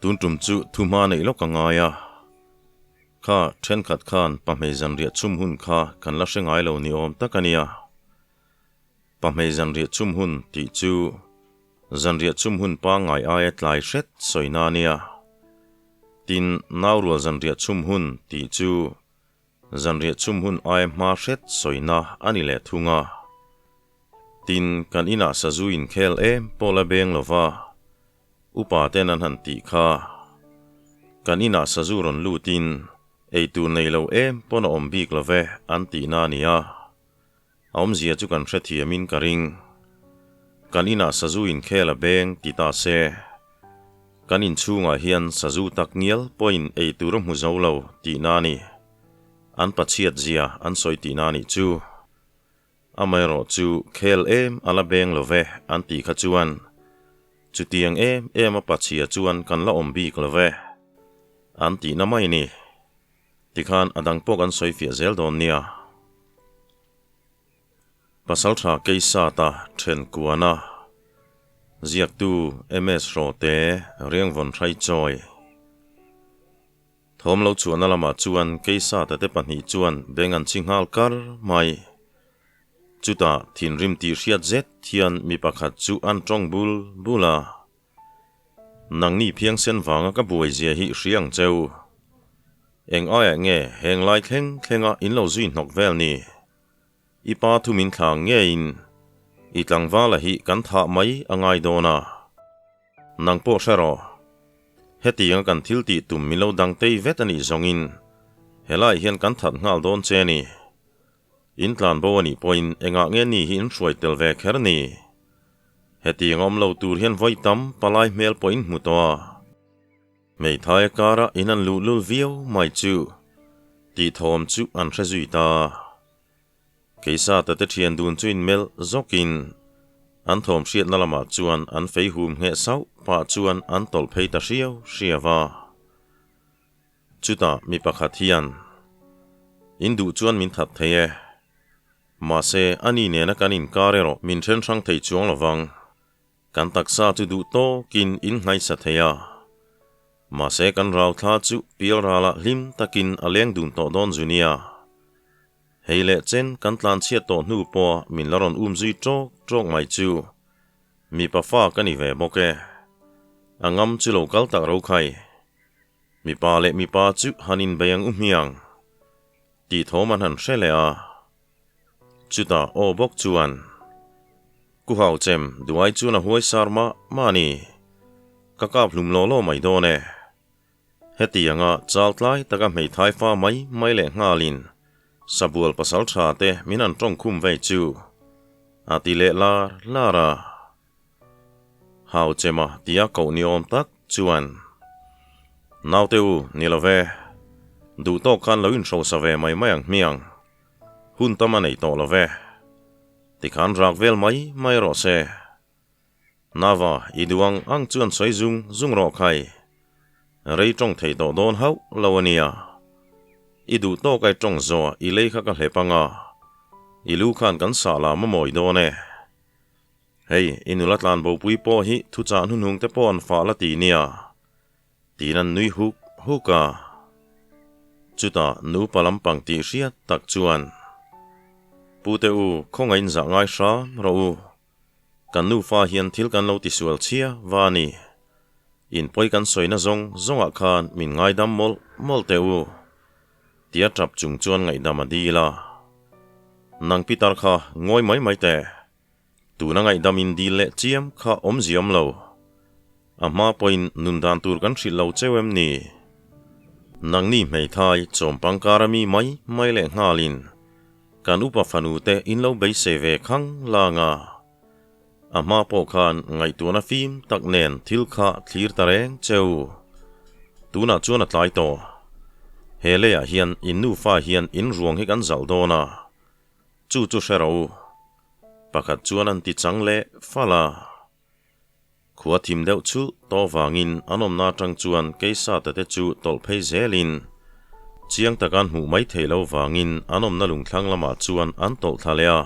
Tun tum chu thuhma neih lawk a ngai a. Kha thenkhat khan pahmei zanriah chhum hun kha kan la hre ngai lo ni awm tak a nia. Pahmei zanriah chhum hun tih chu zanriah chhum hun pangngai aia tlai hret sawina a nia. Tin, naurual zanriah chhum hun tih chu zanriah chhum hun aia hma hret sawina a ni leh thung a. Tin, kan inah sazu inkhel em pawh la beng lo va, Upa ten an han tih kha. Kan inah sazu rawn lutin eitur nei lo em pawn a awm bik lo ve an tihna a nia. A awmzia chu kan hrethiamin ka ring. Kan inah sazu inkhel a beng ti ta se. Kan inchhungah hian sazu tak ngial pawhin eitur a hmu zo lo tihna a ni. An pachhiat zia an sawi tihna a nih chu. Amaherawh chu khel em a la beng lo ve an tih kha chuan chutiang em em a pachhia chuan kan la awm bik lo ve an tihna mai ni. Tikhan a dang pawh kan sawi fiah zel dawn nia. Pasaltha Keisata then kuana ziaktu MS Hrawte Riangvawn Hraichawi. Thawm lo chhuahna lamah chuan Keisata te pahnih chuan beng an chhi nghal kar mai. Chutah thinrim tih hriat zet hian mi pakhat chu an tawng bul bul a. Nangni phiangsen vanga ka buai zia hi hria ang cheu. Eng aiah nge heng lai thleng thlenga in lo zui hnawk vel ni? I pa thu min thlang ngeiin i tlangvala hi kan thah mai a ngai dawn a. Nang pawh hre rawh. Hetianga kan thil tih tum min lo dang tei vet a nih zawngin helai hian kan that nghal dawn che a ni. In tlan bo a nih pawhin engah nge ni hi in hruai tel ve kher ni? Hetianga awm lo tur hian vawi tam palai hmel pawh in hmu tawh a. Hmeithai a kara in an luh lul viau mai chu tih thawm chu an hre zui ta. Keisata te thian dun chu inmelh zawkin an thawm hriatna lamah chuan an fei hum ngheh sauh pah chuan an tawlh phei ta hriau hriau a. Chutah mi pakhat hian, In duh chuan min that thei e. Mahse, ani nena kan inkar erawh min then hrang thei chuang lo vang. Kan taksa chu duh tawkin in nghaisa thei a. Mahse kan rau thla chu pial ralah hlim takin a leng dun tawh dawn zu nia. Hei leh chen kan tlan chhiat tawh hnu pawha min la rawn um zui ṭawk ṭawk mai chu mipa fa ka ni ve bawk e. A ngam chu lo kal tak ro khai. Mipa leh mipa chu han inbei ang u hmiang tih thawm an han hre leh a. Chutah aw bawk chuan, Ku hau chem, duai chuan a huai sar mah mah a ni. Ka kap hlum law law mai dawn e. Hetianga chal tlai taka hmeithai fa mai mai leh nghalin Sabual pasal tha te min han tawng khum vei chu a ti leh lar lar a. Hau chema tia koh ni awm tak chuan, Naute u, ni lo ve. Duh tawk khan lo inhrosa ve mai mai ang hmiang. Hun tam a nei tawh lo ve. Tikhan rak vel mai mai rawh se. Nava, i duh ang ang chuan sawi zung zung rawh khai. Rei tawng thei tawh dawn hauh lo a nia. I duh tawk ai tawng zawh i lei kha ka hlep ang a, i lu khan kan sah lam a mawi dawn e. Hei, i nula tlan bopui pawh hi thuchah hnuhnung te pawh an fah la ti nia. Tiin an nui huk huk a. Chutah nupa lampang tih hriat tak chuan, Pute u, khawngaih zah ngai hram rawh u. Kan nufa hian thil kan lo tisual chhia va a ni. Inpawi kan sawina zawng zawngah khan min ngaidam mawlh mawlh teh u, tia tap chung chuan ngaihdam a dil a. Nang Pitar kha ngawi mai mai teh. Tuna ngaihdam in dil leh chiam kha awmziam lo. A hma pawhin nun dan tur kan hrilh lo cheu em ni? Nangni hmeithai chawmpang kara mi mai mai leh nghalin kan upa fanu te in lo beisei ve khang lang a. A hma pawh khan ngaihtuahna fim tak nen thil kha thlir ta reng cheu. Tunah chuan a tlai tawh. He leiah hian in nufa hian in ruang hi kan zalh dawn a, chu chu hre rawh u. Pakhat chuan an ti chang leh fal a. Khua thim deuh chulh tawh vangin an awmna atang chuan Keisata te chu tawlh phei zelin chiang taka an hmuh mai theih loh vangin an awmna lungthlang lamah chuan an tawlh thla leh a.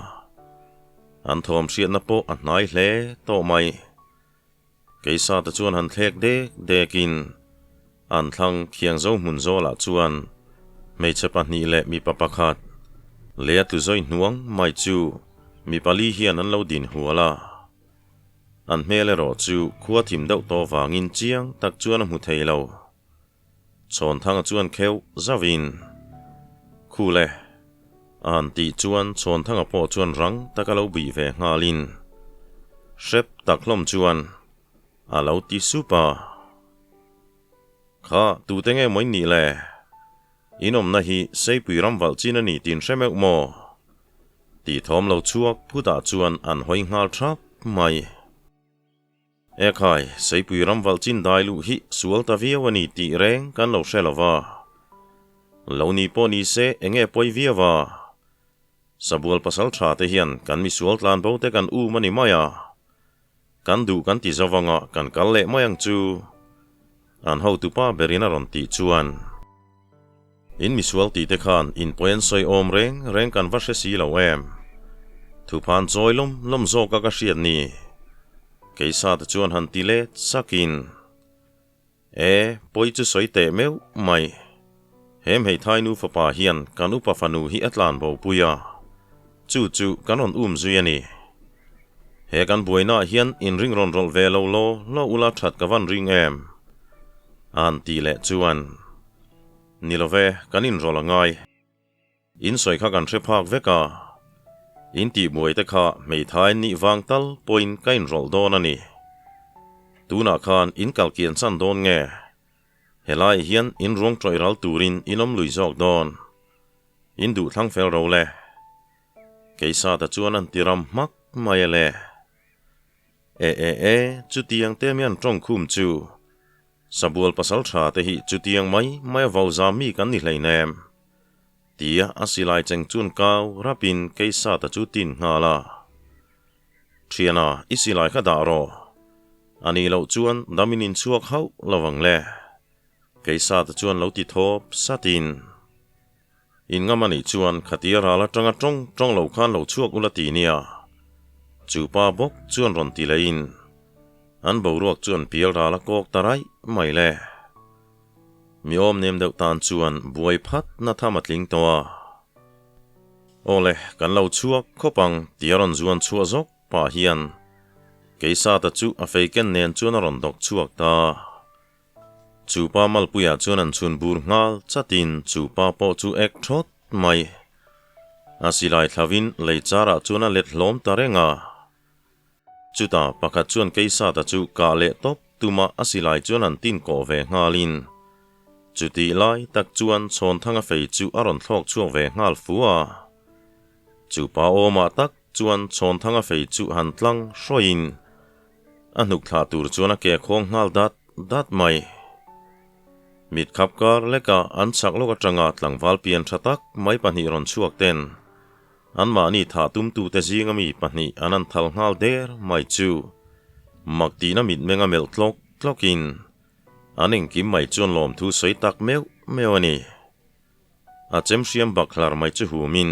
An thawm hriatna pawh a hnai hle tawh mai. Keisata chuan han thlek dek dekin. An thlang Khiangzo hmun zawlah chuan hmeichhe pahnih leh mipa pakhat lei a tlu zawi hnuang mai chu mi pali hian an lo din hual a. An hmel erawh chu khua thim deuh tawh vangin chiang tak chuan a hmu thei lo. Chhawnthanga chuan kheuh zauhin, Khul e! A han tih chuan Chhawnthanga pawh chuan rang taka lo bih ve nghalin hrep tak hlawm chuan a lo ti sup a. Kha, tute nge maw in nih le? In awmna hi Seipui ram valh chin a ni tih in hre meuh maw? Tih thawm lo chhuak phutah chuan an hawi nghal thap mai. Ekhai, Seipui ram valh chin dai luh hi sual ta viau a ni tih reng kan lo hre lo va. Lo ni pawh ni se eng nge pawi viau a? Sabual pasal tha te hian kan misual tlan bo te kan um a ni mai a. Kan duh kan ti zo vanga kan kal leh mai ang chu. An hotupa berin a rawn tih chuan. In misual tih te khan in pawi an sawi awm reng reng kan va hre si lo em? Thuphan chawi lawm lawm zawka ka hriat ni. Keisa te chuan han ti let sakin, E, pawi chu sawi teh meuh mai. He hmeithai nu fapa hian kan upa fanu hi a tlan bo pui a, chu chu kan rawn um zui a ni. He kan buainaah hian inring rawn rawlh ve lo law law ula that ka van ring em? An tih leh chuan. Ni lo ve, kan inrawlh a ngai. In sawi kha kan hre phak vek a, in tihbuai te kha hmeithai nih vang tal pawhin ka inrawlh dawn a ni. Tunah khan in kal kian chan dawn nge? Helai hian in ruang tawih ral turin in awm lui zawk dawn. In duh thlang fel ro le. Keisata chuan an ti ram hmak mai a le. E e e, chutiang te mian tawng khum chu. Sabual pasal tha te hi chutiang mai mai a vau zam mi kan ni hleinem. Tia a silai cheng chun kau rapin Keisata chu tin nghal a. Thiana, i silai kha dah rawh. A nih loh chuan damin in chhuak hauh lo ang le. Keisata chuan lo ti thawp satin. In ngam a nih chuan khatia ral atanga tawng tawng lo khan lo chhuak ula ti nia. Chu pa bawk chuan rawn ti leh in an boruak chuan pial ral a kawk ta raih mai le. Mi awm nem deuh tan chuan buai phat na tham a tling tawh a. Aw le, kan lo chhuak khawp ang tia rawn zuan chhuah zawk pah hian Keisata chu a feiken nen chuan a rawn dawk chhuak ta. Chu pa Malpuia chuan an chhun bur nghal chatin chu pa pawh chu ek thawt mai. A silai thlavin lei charah chuan a let hlawm ta reng a. Chutah pakhat chuan Keisata chu kah leh tawp tumah a silai chuan an tin kawh ve nghalin chutih lai tak chuan Chhawnthanga fei chu a rawn thlawk chhuak ve nghal fu a. Chu pa awmah tak chuan Chhawnthanga fei chu han tlang hrawiin A hnuk thlah tur chuan a ke khawng nghal dat dat mai. Mit khap kar leka an chak lawk atanga tlangval pian tha tak mai pahnih rawn chhuak ten anmahni thah tumtute zinga mi pahnih an an thal nghal der mai chu mak tihna mitmenga melh tlawk tlawkin an engkim mai chuan lawmthu sawi tak meuh meuh a ni. A chem hriam bak hlar mai chu humin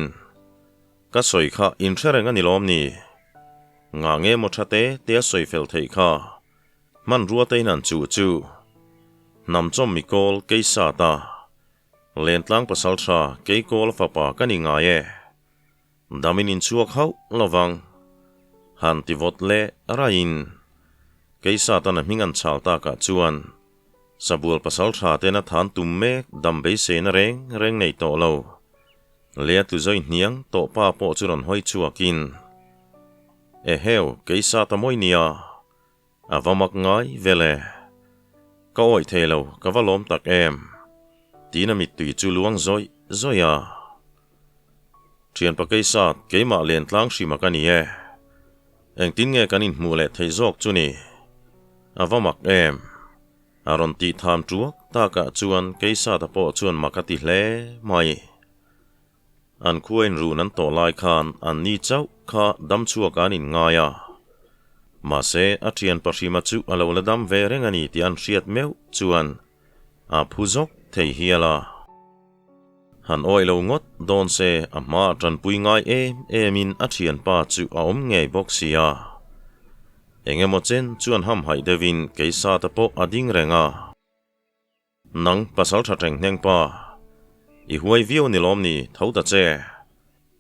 Ka sawi kha in hre reng a ni lawm ni? Ngah nge maw tha te te a sawi fel theih kha? Hmanrua te in an chuh chu. Hnam chawm mi kawl kei sat a. Lentlang pasal tha kei kawl a fapa ka ni ngai e. Dam in in chhuak hauh lo vang. Han ti vawt leh raiin kei satan a hming an chhal takah chuan Sabual pasal tha ten a than tum mek dam beiseina reng reng nei tawh lo. Lea tlu zawi hniang tawh pa pawh chu rawn hawi chhuakin, Eheu, kei sa ta mawi nia, a va mak ngai vel e. Ka awih thei lo, ka va lawm tak em? Tiin a mittui chu luang zawih zawih a. Thianpa kei sa, keimah len tlang hrima ka ni e. Engtin nge kan inhmuh leh theih zawk chu ni? A va mak em? A rawn tih tham tuak takah chuan Keisata pawh chuan mak a ti hle mai. An khua inrun an tawh lai khan an ni chauh kha dam chhuak an inngai a. Mahse, a thian Pahrima chu a lo la dam ve reng a ni tih an hriat meuh chuan a phu zawk thei hial a. Han awih lo ngawt dawn se a hma a tanpui ngai em emin a thianpa chu a awm ngei bawk si a. Eng emaw chen chuan hamhaih deuhin Keisata pawh a ding reng a. Nang pasal tha teng hneng pa, i huai viau ni lawm ni tho ta che?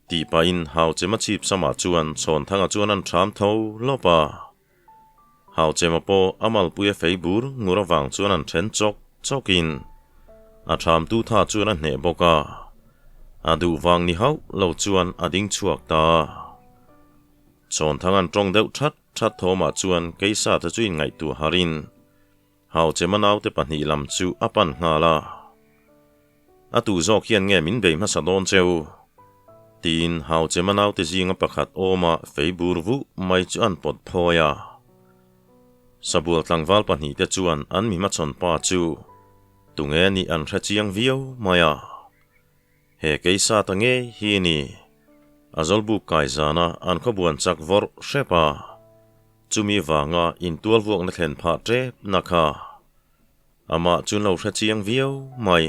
Tih pahin hau chema chhip samah chuan Chhawnthanga chuan an ṭham tho lawp a. Hau chema pawh a malpui a fei bur ngur avang chuan an ṭhen chawk chawkin a ṭhamtu tha chuan a hneh bawk a, a duh vang ni hauh lo chuan a ding chhuak ta. Chhawnthang an ṭawng deuh ṭhat ṭhat thawmah chuan Keisate chu inngaihtuah harin Hau chema naute pahnih lam chu a pan nghal a. A tu zawk hian nge min bei hmasa dawn cheu? Tiin Hau chema naute zinga pakhat awma fei bur vuh mai chu an pawt phawi a. Sabual tlangval pahnihte chuan an mi hmachhawn pa chu tunge nih an hre chiang viau mai a. He keisa ta ngei hi ni. A zawlbuk kai zana an khawbuan chak vawrh hrep a. Chumi vanga intual vuakna thlen phah tep na kha amah chu lo hre chiang viau mai.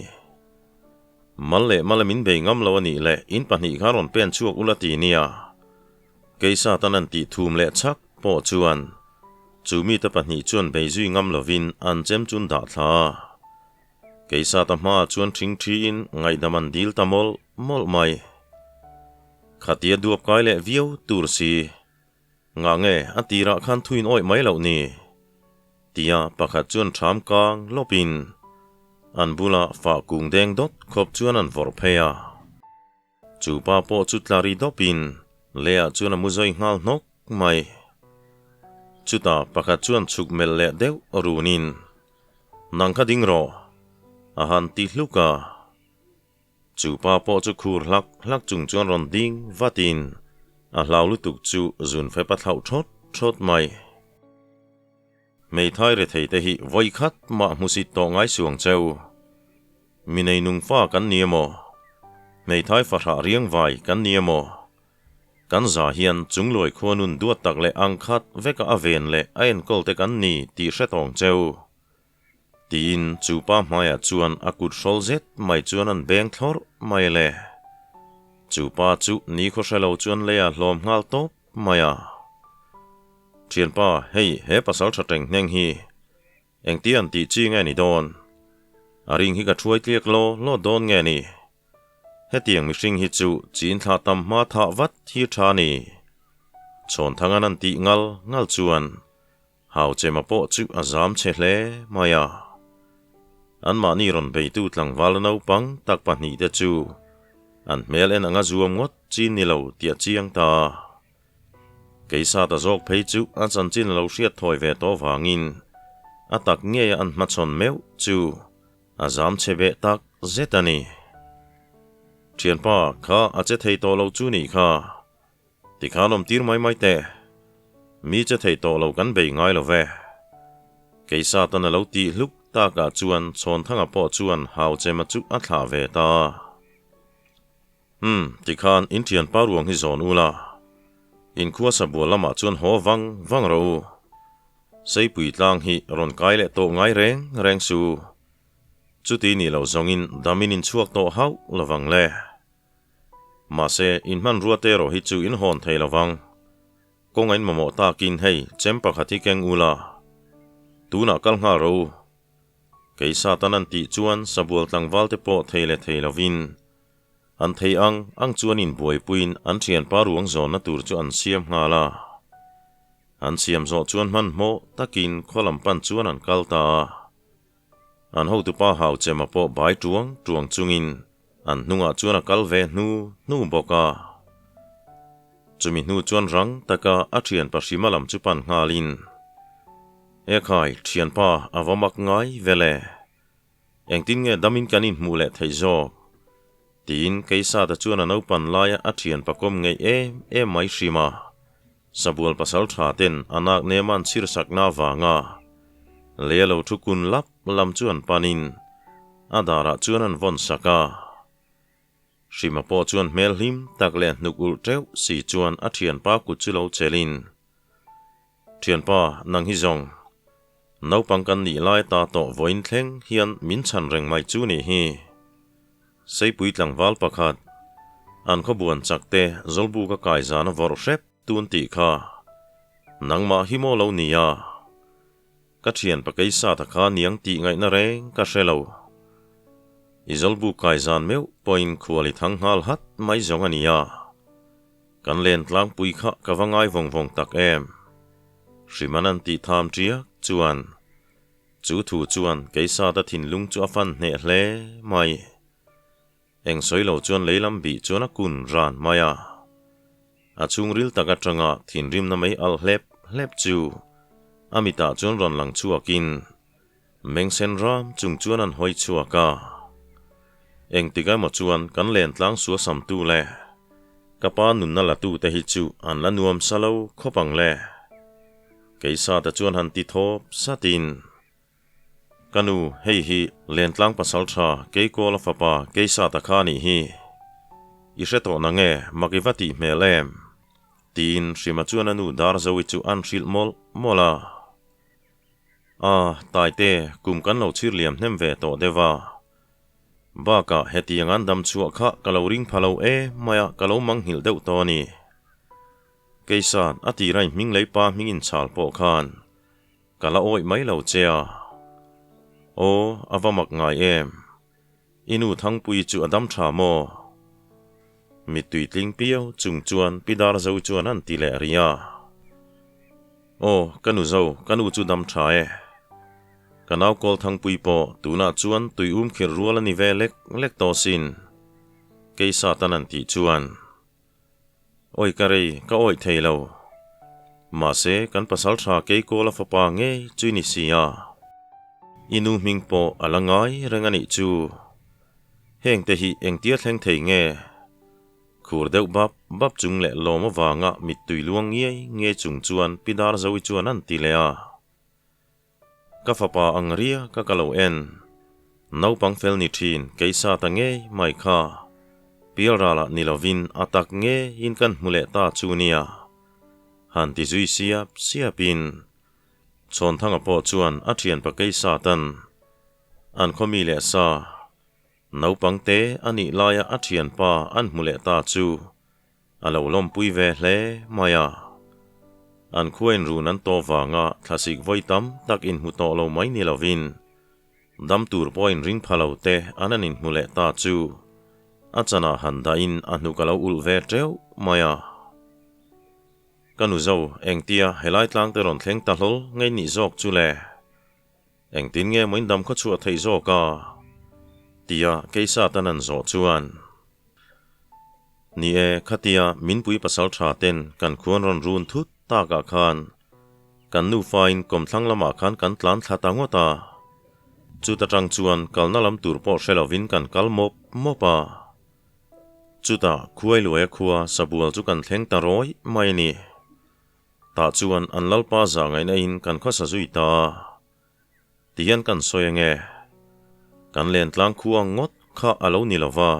Mal leh mala min bei ngam lo a nih leh in pahnih kha rawn pen chhuak ula ti nia. Keisa tan an tih thum leh chhak pawh chuan chu mite pahnih chuan bei zui ngam lovin an chem chun dah thla a. Keisa ta hmaah chuan ṭhingṭhiin ngaihdam an dil ta mawlh mawlh mai. Khatia duap kai leh viau tur si. Ngah nge a tirah khan thuin awih mai loh ni? Tia pakhat chuan ṭham kang lawpin an bula fah kung deng dawt khawp chuan an vawrh phei a. Chu pa pawh chu tla ri dawpin leiah chuan a mu zawi nghal hnawk mai. Chutah pakhat chuan chhuk melh leh deuh runin, Nang kha ding rawh, a han ti hluk a. Chu pa pawh chu khur hlak hlak chung chuan rawn ding vatin a hlau lutuk chu zun fep a thlauh thawt thawt mai. Hmeithai rethei te hi vawi khat mah hmusit tawh ngai suang cheu. Mi nei nung fa kan ni emaw? Hmeithai fahrah riang vai kan ni emaw? Kan za hian chungluai khua nun duat tak leh ang khat veka a ven leh a enkawl te kan ni tih hre tawng cheu. Tiin chu pa hmaiah chuan a kut hrawl zet mai chuan an beng thlawrh mai le. Chu pa chu ni khaw hre lo chuan leiah hlawm nghal tawp mai a. Thianpa, hei he pasal tha teng hneng hi engtia an tih chi nge ni dawn? A ring hi ka thuai tliak law law dawn nge ni? Hetiang mihring hi chu chin thlah tam hma thah vat hi tha ni. Chhawnthang an an tih ngal ngal chuan Hau chema pawh chu a zam chhe hle mai a. Anmahni rawn beitu tlangval naupang tak pahnihte chu an hmel en anga zuam ngawt chin ni lo tih a chiang ta. Keisa ta zawk phei chu a chanchin a lo hriat thawi ve tawh vangin a tak ngeia an hmachhawn meuh chu a zam chhe ve tak zet a ni. Thianpa kha a che thei tawh lo chu nih kha. Tikhan awm tir mai mai teh. Mi che thei tawh lo kan bei ngai lo ve. Kei Satan a lo tih hluk takah chuan Chhawnthanga pawh chuan hau chema chu a thlah ve ta. Umm, tikhan in thianpa ruang hi zawn ula. In khua sabual lamah chuan haw vang vang rawh u. Seipui tlang hi rawn kai leh tawh ngai reng reng su. Chuti nih loh zawngin damin in chhuak tawh hauh lovang le. Mahse, in hmanrua te erawh hi chu in hawn thei lo vang. Kawng a in mamawh takin hei chem pakhat hi keng ula, tunah kal nghal rawh u. Kei Satan an tih chuan sabual tlangval te pawh thei leh thei lovin an thei ang ang chuan in buaipuiin an thianpa ruang zawnna tur chu an siam nghal a. An siam zawh chuan hmanhmawh takin khaw lam pan chuan an kal ta a. An hotupa hau chema pawh bai tuang tuang chungin an hnungah chuan a kal ve hnu hnu bawk a. Chumi hnu chuan rang taka a thianpa hrima lam chu pan nghalin, Ekhai, thianpa a va mak ngai vel e. Engtin nge damin kan inhmuh leh theih zawk? Tiin Keisata chuan a naupan laia a thianpa kawm ngeih em em mai hrim a. Sabual pasal tha ten a nak nema an chhirsakna avanga lei a lo thu kun lap lam chu an panin a darah chuan an vawn sak a. Hrima pawh chuan hmel hlim tak leh hnuk ulh teuh si chuan a thianpa kut chu lo chelin, Thianpa, nang hi zawng. Naupang kan nih lai ta tawh vawiin thleng hian min chhan reng mai chu nih hi. Seipui tlangval pakhat, an khawbuan chak te Zawlbuka kai zan a vawrh hrep tun tih kha nangmah hi maw lo nia? Ka thian pakei sa ta kha niang tih ngaihna reng ka hre lo. I zawlbuk kai zan meuh pawhin khual i thang nghal hat mai zawng a nia. Kan len tlangpui kha ka va ngai vawng vawng tak em. Hriman an tih tham ṭiak chuan chu thu chuan Keisata thinlung chu a fan hneh hle mai. Eng sawi lo chuan lei lam bih chuan a kun ran mai a. A chhungril tak atanga thinrimna mei alh hlep hlep chu a mitah chuan rawn lang chhuakin mengsen ram chung chuan an hawi chhuak a. Engtik emaw chuan kan len tlang sual samtu le ka pa nunna latu te hi chu an la nuam sa lo khawp ang le. Keisata chuan han ti thawp satin. Ka nu, hei hi Lentlang pasal tha Keikawla fapa Keisata kha a nih hi. I hre tawh na nge, mak i va tih hmel em? Tiin Hrima chuan a nu Darzovi chu an hrilh mawlh mawlh a. A, Taite, kum kan lo chhir liam hnem ve tawh deuh a. Bakah hetiang an dam chhuah kha ka lo ring pha lo e mai a, ka lo manghilh deuh tawh a ni. Keisat, a tira i hming lei pa hming inchhal pawh khan Ka la awih mai lo che a. Aw, a va mak ngai em? I nu Thangpui chu a dam tha maw? Mittui tling piau chung chuan Pi Darzo chuan an ti leh rih a. Aw, ka nu zo, ka nu chu dam tha e. Ka nau kawl Thangpui pawh tunah chuan tui um khirh rual a ni ve lek lek tawh sin. Keisatan an tih chuan. Awi ka rei, ka awih thei lo. Mahse, kan pasal tha Keikawla fapa ngei chu i ni si a. I nu hming pawh a la ngai reng a nih chu. Heng te hi engtia thleng thei nge? Khur deuh bap bap chung leh lawm avanga mittui luang ngiai ngiai chung chuan Pi Darzovi chuan an ti leh a. Ka fapa ang ria ka ka lo en. Naupang fel ni thin kei sa ta ngei mai kha. Pialralah ni lovin a tak ngeiin kan hmu leh ta chu nia. Han ti zui siap siapin Chhawnthanga pawh chuan a thianpa kei sa tan an khaw mi leh sa naupang te a nih laia a thianpa an hmu leh ta chu A lo lawmpui ve hle mai a. An khua inrun an tawh vanga thlasik vawi tam tak inhmu tawh lo mai ni lovin dam tur pawh inring pha lo te an an inhmu leh ta chu a chanah han dahin a hnuk a lo ulh ve teuh mai a. Ka nu zo, engtia helai tlang te rawn thleng ta hlawl ngei nih zawk chu le? Engtin nge maw indam khaw chhuah theih zawk a? Tia Keisatan an zawh chuan, Ni e, khatia minpui pasal tha ten kan khuan rawn run thut takah khan kan nufain kawmthlang lamah khan kan tlan thla ta ngawt a. Chuta tang chuan kalna lam tur pawh hre lovin kan kal mawp mawp a. Chutah Khuailuaia khua sabual chu kan thleng ta rawih mai a ni. Tah chuan an Lalpa zah ngaihna in kan khawsa zui ta a, tihian kan sawi ange. Kan len tlang khu ang ngawt kha a lo ni lova,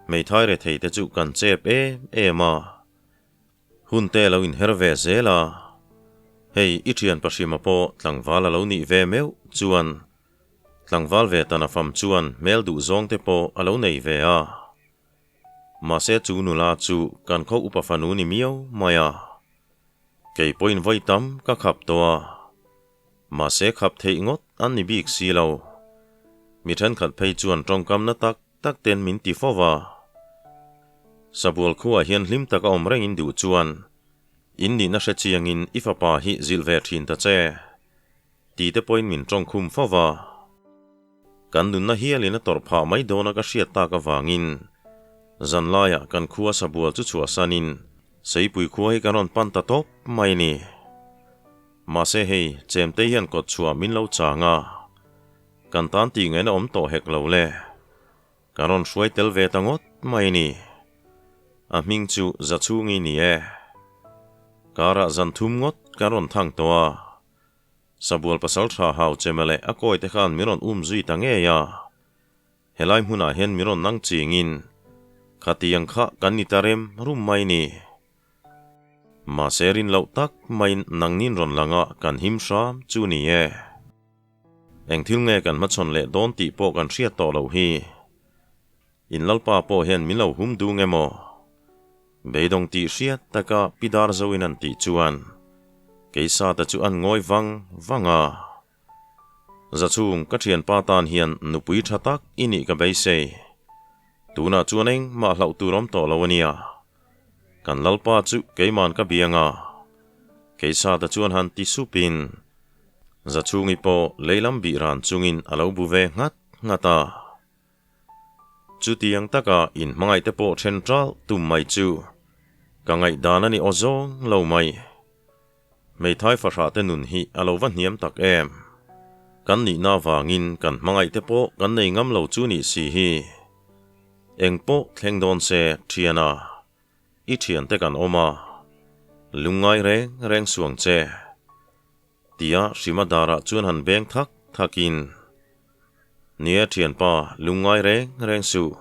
hmeithai rethei te chu kan chep em em a, hun te lo inher ve zel a, hei i thian pahrima pawh tlangval a lo nih ve meuh chuan tlangval ve tan a fam chuan hmel duh zawng te pawh a lo nei ve a. Mahse chu nula chu kan khaw upa fanu ni miau mai a, kei pawhin vawi tam ka khap tawh a, mahse khap theih ngawt an ni bik si lo. Mi thenkhat phei chuan tawngkamna tak tak ten min ti fo va. Sabual khuaah hian hlim taka awm rengin duh chuan in nihna hre chiangin i fapa hi zilh ve thin ta che, ti te pawhin min tawngkhum fo va. Kan nunna hialin a tawrh phah mai dawna ka hriat tak avangin zanlaiah kan khua sabual chu chhuahsanin Seipui khua hi kan rawn pan ta tawp mai a ni. Mahse hei, Chemtei hian kawt chhuah min lo chang a, kan tan tih ngaihna awm tawh hek lo le. Kan rawn hruai tel ve ta ngawt mai a ni. A hming chu Zachhungi ni e. Karah zan thum ngawt kan rawn thang tawh a. Sabual pasal tha hau chema leh a kawi te khan min rawn um zui ta ngei a, helai hmunah hian min rawn nang chingin khatiang kha kan ni ta rem rum mai ni. Mahse rin loh tak maiin nangnin rawn langa kan him hram chu ni e. Eng thil nge kan hmachhawn leh dawn tih pawh kan hriat tawh loh hi. In lalpa pawh hian min lo hum dung emaw? Beidawng tih hriat taka Pi Darzoin an tih chuan Keisata chu an ngawi vang vang a. Zachhung ka thianpa tan hian nupui tha tak i nih ka beisei. Tunah chuan engmah hlauh tur awm tawh lo a nia. Kan Lalpa chu keiman ka biang a. Keisata chuan han ti supin Zachhungi pawh leilam bih ran chungin a lo bu ve nghat nghat a. Chutiang taka inhmangaihte pawh then ṭalh tum mai chu ka ngaihdan a ni aw zawng lo mai. Hmeithai fahrah te nun hi a lo va hniam tak em? Kan nihna avangin kan hmangaihte pawh kan nei ngam lo chu nih si hi. Eng pawh thleng dawn se thiana i thiante kan awm a, lungngai reng reng suang che. Tia Hrima darah chuan han beng thak thakin, Nia thianpa, lungngai reng reng suh.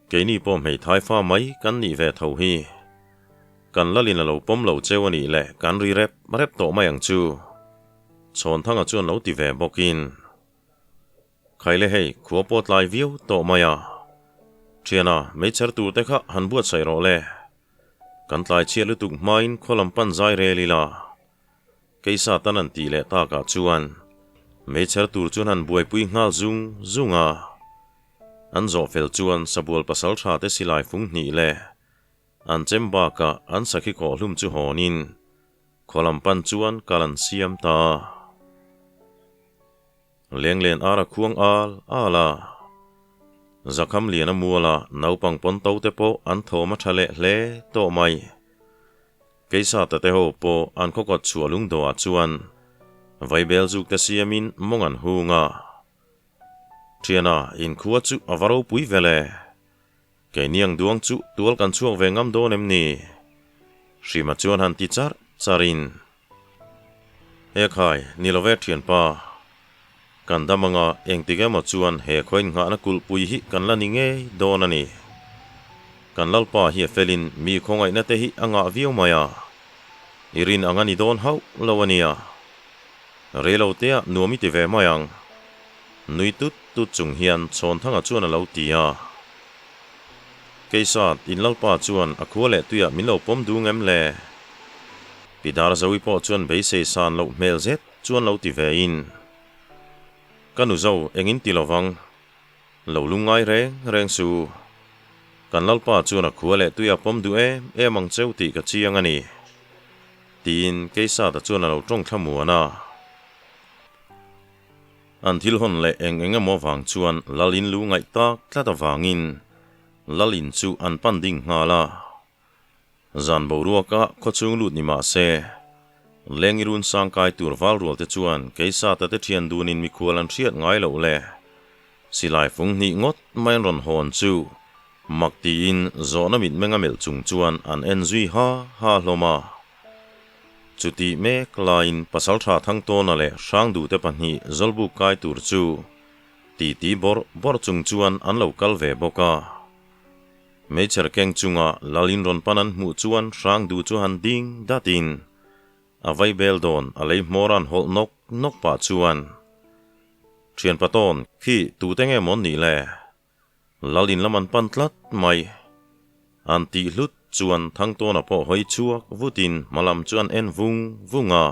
Keini pawh hmeithai fa mai kan nih ve tho hi. Kan lalin a lo pawm lo cheu a nih leh kan ri rep rep tawh mai ang chu. Chhawnthanga chuan lo ti ve bawkin, Khaile hei, khua pawh tlai viau tawh mai a. Thiana, meichher tur te kha han buatsaih rawh le. Kan tlai chhiat lutuk hmain khaw lam pan zai rel ila. Keisa tan an tih leh takah chuan meichher tur chuan han buaipui nghal zung zung a. An zawh fel chuan sabual pasal tha te silai fung hnih leh an chem bakah an sakhi khawh hlum chu hawnin khaw lam pan chuan kal an siam ta. Lenglen ar a khuang al al a. Zakham lian a mual a, naupang pawn to te pawh an thawm a tha leh hle tawh mai. Keisa tate ho pawh an khaw kawt chhuah lungdawhah chuan vaibel zuk te siamin mawng an hung a. Thiana, inkhua chu a va ropui vel e. Keini ang duang chu tual kan chhuak ve ngam dawn em ni? Hrima chuan han ti charh charhin, He khai, ni lo ve thianpa. Kan dam anga engtik emaw chuan he khaw innghahna kulhpui hi kan la ni ngei dawn a ni. Kan Lalpa hi a felin mi khawngaihna te hi a ngah viau mai a, i rin ang a ni dawn hauh lo a nia. Reilotea nuam i ti ve mai ang. Nui tut tut chung hian Chhawnthanga chuan a lo ti a. Keisat, in Lalpa chuan a khua leh tuiah min lo pawm dung em le? Pi Darzawi pawh chuan beisei san loh hmel zet chuan lo ti ve in. Ka nu zo engin ti lovang. Lo lungngai reng reng su. Kan Lalpa chuan a khua leh tuiah pawm duh em em ang cheu tih ka chiang a ni. Tiin Keisata chuan a lo tawng thlamuan a. An thil hawn leh eng eng emaw vang chuan Lal in lu ngaih tak tlat avangin Lal in chu an pan ding nghal a. Zan boruaka khawchhung lut ni mah se, Lengi run sang kai tur val rual te chuan Keisata te thian dunin mikhual an hriat ngai loh le. Silai fung hnih ngawt mai an rawn hawn chu mak tiin zawhna mitmeng a melh chung chuan an en zui ha ha hlawm a. Chutih mek laiin Pasaltha Thangtawna leh Hrangdute pahnih Zawlbuk kai tur chu titi bawrh bawrh chung chuan an lo kal ve bawk a. Meichher keng chunga Lalin rawn pan an hmuh chuan Hrangdu chu han ding datin a vaibel dawn a lei hmawr an hawlh nawk nawk pah chuan, Thianpa tawn khi tute nge mawn nih le? Lal in lam an pan tlat mai. An tih hlut chuan Thangtawna pawh hawi chhuak vutin hma lam chu an en vung vung a.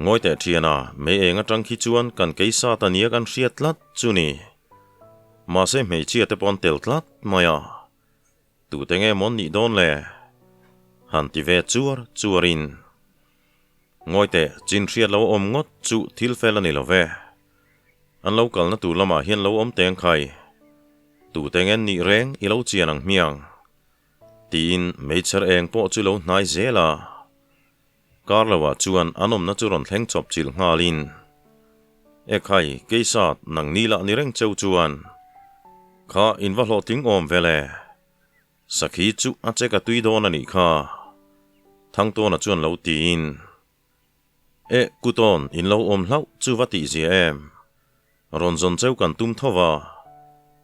Ngawi teh thiana, mei eng atang khi chuan kan keisa ta nia kan hriat tlat chu ni. Mahse hmeichhia te pawh an tel tlat mai a. Tute nge mawn nih dawn le? Han ti ve chuar chuarin. Ngawi teh, chin hriat lo awm ngawt chu thil fel a ni lo ve. An lo kalna tur lamah hian lo awm teng khai. Tute ngen nih reng i lo chian ang hmiang? Tiin meichher eng pawh chu lo hnai zel a. Kar loah chuan an awmna chu rawn thleng chawp chilh nghalin, E khai, Keisat, nang ni lah ni reng cheu chuan kha in va hlawhtling awm ve le. Sakhi chu a chek a tui dawn a nih kha, Thangtawna chuan lo tiin. E, Kutawn, in lo awm hlauh chu va tih zia em? Rawn zawn cheu kan tum tho va,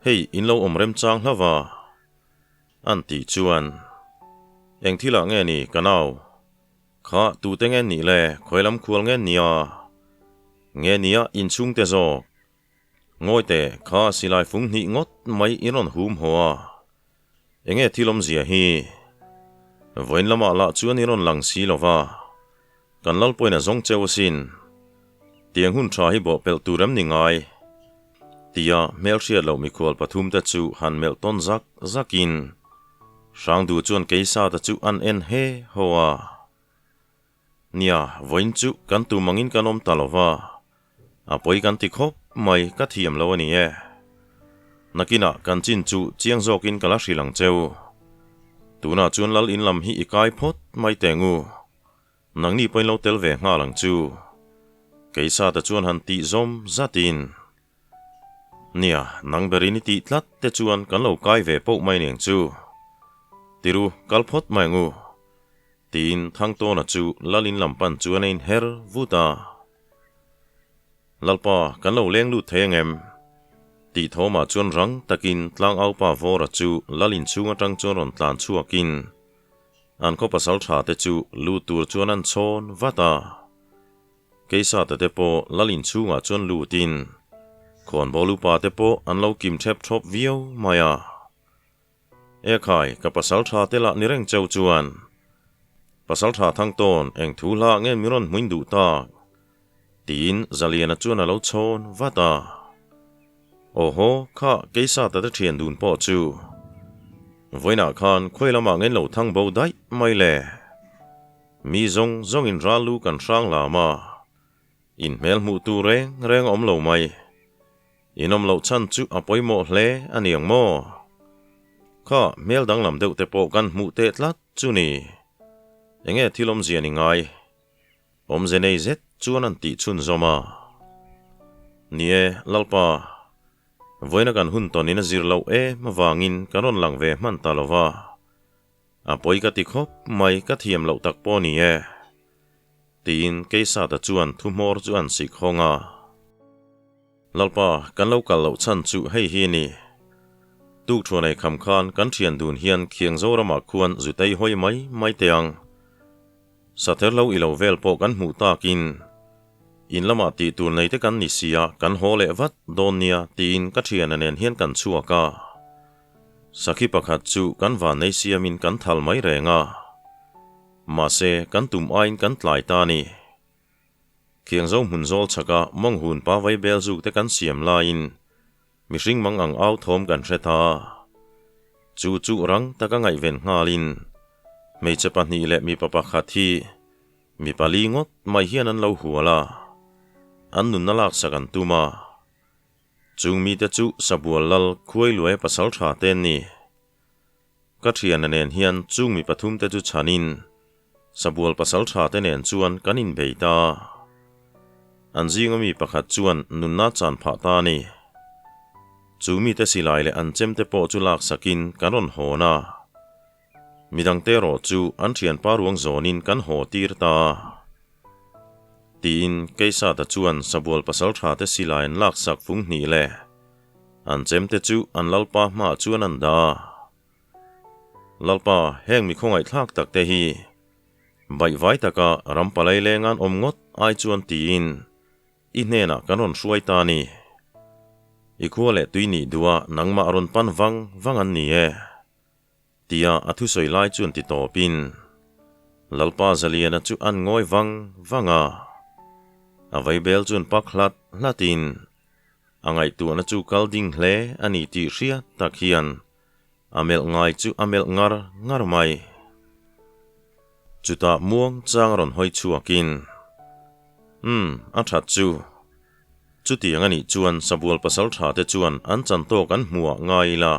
hei in lo awm remchang hlauh va. An tih chuan, Eng thilah nge ni ka nau? Kha tute nge nih le, khawi lam khual nge nia? Nge nia inchhungte zawk? Ngawi teh, kha silai fung hnih ngawt mai i rawn hum haw a. Enge thil awmzia hi? Vawiin lamah lah chuan i rawn lang si lo va, kan Lalpawina zawng cheu asin. Tiang hun tha hi bawhpelh tur em ni ngai? Tia hmelhriat loh mikhual pathumte chu han melh tawn zak zakin Hrangdu chuan Keisata chu an en he haw a. Nia, vawiin chu kan tum angin kan awm ta lo va, a pawi kan ti khawp mai ka thiam lo a ni e. Nakinah kan chin chu chiang zawkin ka la hrilh ang cheu. Tunah chuan lal in lam hi i kai phawt mai teh ngu. Nangni pawhin lo tel ve nghal ang chu. Keisata chuan han tih zawm zatin. Nia, nang berin i tih tlat te chuan kan lo kai ve poh mai ning chu. Tiru, kal phawt mai ang u. Tiin Thangtawna chu lal in lam pan chuan a inher vut a. Lalpa, kan lo leng lut thei ang em? Tih thawmah chuan rang takin tlangaupa Vawra chu lal inchhung atang chuan rawn tlan chhuakin an khaw pasal tha te chu lut tur chuan an chhawn vat a. Keisata te pawh lal inchhungah chuan lutin khawnbawl upa te pawh an lo kim thep thawp viau mai a. Ekhai, ka pasal tha te lah ni reng cheu chuan pasal tha thang tawn eng thu hlah nge mi rawn hmuin duh tak? Tiin Zaliana chuan a lo chhawn vat a. Awhaw, kha Keisata te thian dun pawh chu vawiinah khan khawi lamah ngen lo thang bo daih mai le. Mi zawng zawngin ral lu kan hrang lam a, inhmel hmuh tur reng reng a awm lo mai. Inawm loh chhan chu a pawimawh hle a ni ang maw? Kha hmel danglam deuh te pawh kan hmuh teh tlat chu ni. Enge thil awmzia ni ngai? Awmze nei zet chuan an tih chhunzawm a. Ni e, Lalpa, vawiina kan hun tawnin a zir loh em avangin kan rawn lang ve hman ta lo va. A pawi ka ti khawp mai, ka thiam loh tak pawh ni e. Tiin Keisata chuan thuhmawr chu an sik hawng a. Lalpa, kan lo kal loh chhan chu hei hi ni. Tuk thuan ei kham khan kan thian dun hian khiang Zoramah khuan zu tei hawi mai mai teh ang. Sather lo i lo vel pawh kan hmuh takin in lamah tih tur nei te kan ni sia kan haw leh vat dawn nia tiin ka thiana nen hian kan chhuak a. Sakhi pakhat chu kan van nei siamin kan thal mai reng a. Mahse, kan tum aiin kan tlai ta a ni. Khiangzo hmun zawl chhaka mawng hun pa vai bel zuk te kan siam laiin mihring mang ang au thawm kan hre ta. Chu chu rang taka ngaihven nghalin hmeichhe pahnih leh mipa pakhat hi mi pali ngawt mai hian an lo hual a, an nunna laksak an tum a. Chung mite chu Sabual Lal Khuailuaia pasal tha te an ni. Ka thiana nen hian chung mi pathum te chu chhanin Sabual pasal tha te nen chuan kan inbei ta. An zinga mi pakhat chuan nunna chan phah ta a ni. Chu mite silai leh an chem te pawh chu laksakin kan rawn hawn a. Midangte erawh chu an thianpa ruang zawnin kan haw tir ta. Tiin Keisata chuan Sabual pasal tha te silai an laksak fung hnih leh an chem te chu an lalpa hmaah chuan an dah a. Lalpa, heng mi khawngaihthlak tak te hi baihvai taka ram palai leng an awm ngawt ai chuan tiin i hnenah kan rawn hruai ta a ni. I khua leh tui nih duha nangmah rawn pan vang vang an ni e. Tia a thusawi lai chuan ti tawpin Lalpa Zaliana chu an ngawi vang vang a. A vaibel chuan pak hlat hlatin a ngaihtuahna chu kal ding hle a ni tih hriat tak hian A melh ngai chu a melh ngar ngar mai. Chutah muang chang a rawn hawi chhuakin, Umm, a that chu. Chutiang a nih chuan Sabual pasal tha te chuan an chan tawk an hmuh ah ngai ila.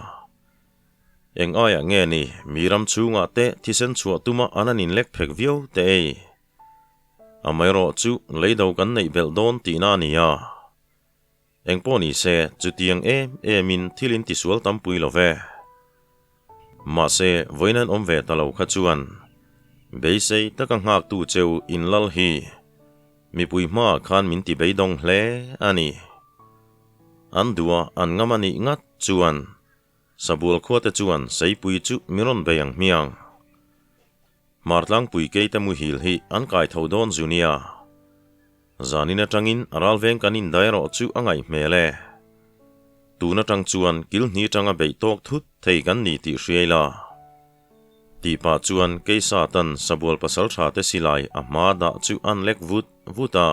Eng aiah nge ni, mi ram chhungah te thisen chhuah tuma an an inlek phek viau te ei. Amaherawh chu leido kan neih belh dawn tihna a ni a. Engpawh ni se, chutiang em emin thil in tisual tampui lo ve. Mahse, vawiin an awm ve ta lo kha chuan beisei taka nghaktu cheu in lal hi mipui hmaah khan min ti beidawng hle a ni. An duha an ngam a nih ngat chuan Sabual khuate chuan Seipui chu mi rawn bei ang hmiang. Hmartlangpui keite muhil hi an kai tho dawn zu nia. Zanin atangin a ralveng kan indai erawh chu a ngaih hmel e. Tun atang chuan kilhni atanga beih tawk thut thei kan ni tih hriai la. Tih pah chuan Keisatan Sabual pasal tha te silai a hma dah chu an lek vut vut a.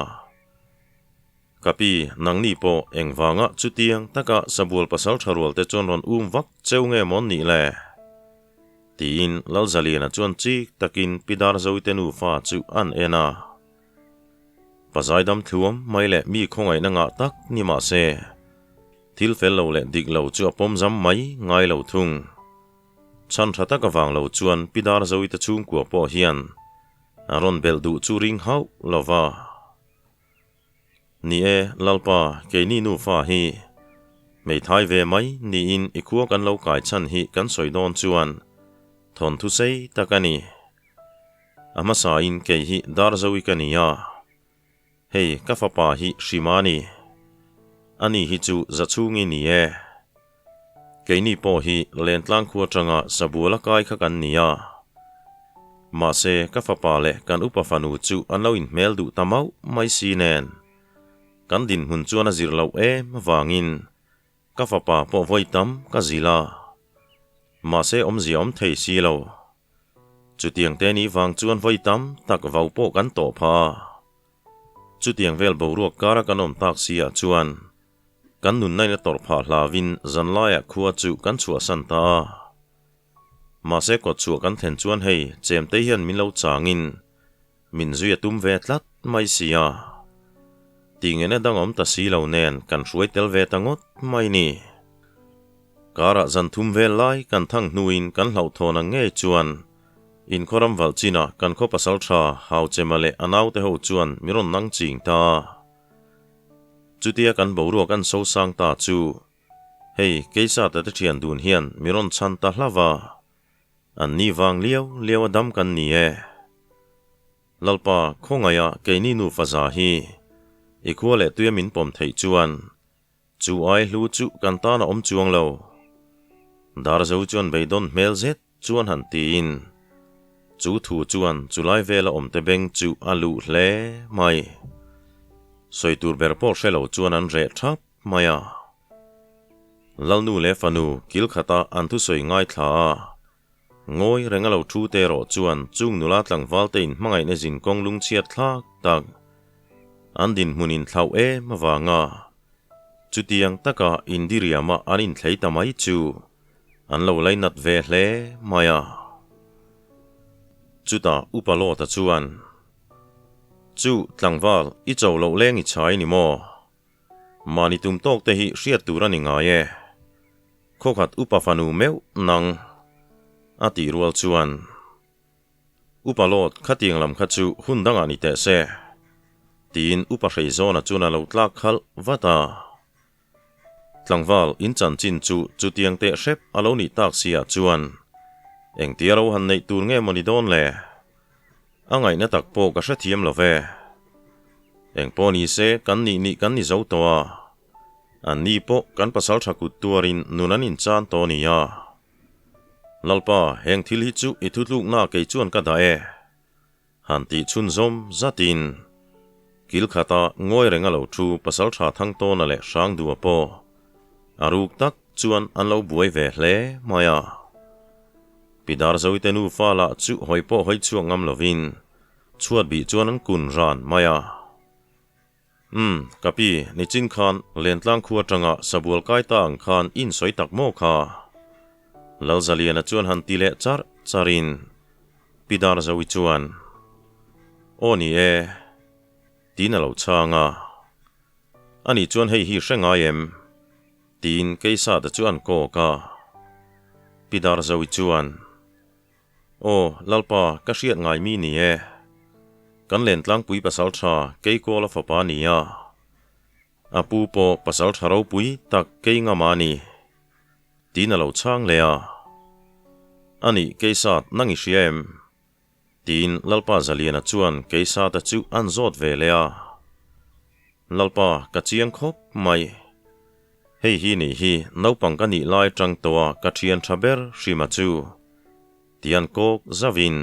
Ka pi, nangni pawh engvanga chutiang taka sabual pasal tha rual te chuan rawn um vak cheu nge mawn nih le? Tiin Lalzaliana chuan chik takin Pi Darzoite nufa chu an en a. Pa zaidam thluam mai leh mi khawngaihna ngah tak ni mah se, thil fel lo leh dik lo chu a pawm zam mai ngai lo thung. Chhan tha tak avang lo chuan Pi Darzoite chhungkua pawh hian a rawn belh duh chu ring hauh lo va. Ni e, Lalpa, keini nufa hi hmeithai ve mai niin i khua kan lo kai chhan hi kan sawi dawn chuan thawnthu sei tak a ni. A hmasain kei hi Darzoui ka ni a, hei ka fapa hi Hrima a ni. Ani hi chu Zachhungi ni e. Keini pawh hi Lentlang khua atanga Sabuala kai kha kan ni a. Mahse, ka fapa leh kan upa fanu chu an lo inhmel duh ta mauh mai si nen. Kan dinhmun chuan a zir loh em avangin ka fapa pawh vawi tam ka zil a. Mahse awmzia awm thei si lo. Chutiang te ni vang chuan vawi tam tak vau pawh kan tawh phah a. Chutiang vel boruak kara kan awm tak si ah chuan kan nunnain a tawrh phah hlauin zanlaiah khua chu kan chhuahsan ta a. Mahse kawtchhuah kan thlen chuan hei chemte hian min lo changin min zui a tum ve tlat mai si a. Tihngehna dang a awm ta si lo nen kan hruai tel ve ta ngawt mai ni. Karah zan thum vel lai kan thang hnuin kan hlauhthawn ang ngei chuan Inkhawram valh chinah kan khaw pasal tha Hauchema leh a naute ho chuan mi rawn nang ching ta. Chutia kan boruak an so sang ta chu hei Keisata te thian dun hian mi rawn chhan ta hlauh a, an ni vang liau liau a dam kan ni e. Lalpa, khawngaih a keini nufa za hi i khua leh tuia min pawm theih chuan Chu ai hlu chu kan tan a awm chuang lo. Darzo chuan beidawn hmel zet chuan han tiin, chu thu chuan chulai vela awmte beng chu a luh hle mai. Sawi tur ber pawh hre lo chuan an reh thap mai a. Lalnu leh fanu kil khata an thusawi ngaithla a, ngawi reng a lo thu te erawh chuan chung nula tlangval te inhmangaihna zinkawng lungchhiat thlak tak an dinhmun inthlauh em avanga chutiang taka indiriama an inthlei ta mai chu an lo lainat ve hle mai a. Chutah Upa Lawta chuan, Chu tlangval i cho loh leng i chhai ni maw? Mahni tum tawk te hi hriat tur a ni ngai e. Khawkhat upa fanu meuh nang a tih rual chuan Upa Lawt khatiang lam kha chu hun dangah ni teh se tiin Upa Hreizawna chuan a lo tlak khalh vat a. Tlangval in chanchin chu chutiang teh hrep a lo nih tak si ah chuan engtia ro han neih tur nge maw ni dawn le? A ngaihna tak pawh ka hrethiam lo ve. Engpawh ni se kan nih nih kan ni zo tawh a. An ni pawh kan pasal tha kut tuarin nun an inchan tawh a ni a. Lalpa, heng thil hi chu i thutlukna kei chuan ka dah e. Han tih chhunzawm zatin kil khata ngawi reng a lo thu pasal tha Thangtawna leh Hrangdua pawh a ruk tak chuan an lo buai ve hle mai a. Pi Darzoite nufa lah chu hawi pawh hawi chhuak ngam lovin chhuat bih chuan an kun ran mai a. Umm, ka pi, nichin khan Lentlang khu atanga sabual kai ta ang khan i insawi tak maw kha? Lalzaliana chuan han ti leh charh charhin Pi Darzoui chuan, Aw ni e, tiin a lo chhang a. Ani chuan hei hi hre ngai em? tiin Keisata chu an kawk a. Pi Darzoui chuan, Aw, Lalpa, ka hriat ngai mi ni e. Kan Lentlangpui pasal tha Keikawla fapa a ni a. A pu pawh pasal tha ropui tak kei ngama a ni. Tiin a lo chhang leh a. A nih, Keisat, nang i hria em? Tiin Lalpa Zaliana chuan Keisata chu an zawt ve leh a. Lalpa, ka chiang khawp mai. Hei hi nih hi naupang ka nih lai atang tawha ka thian tha ber Hrima chu tian kawk zauhin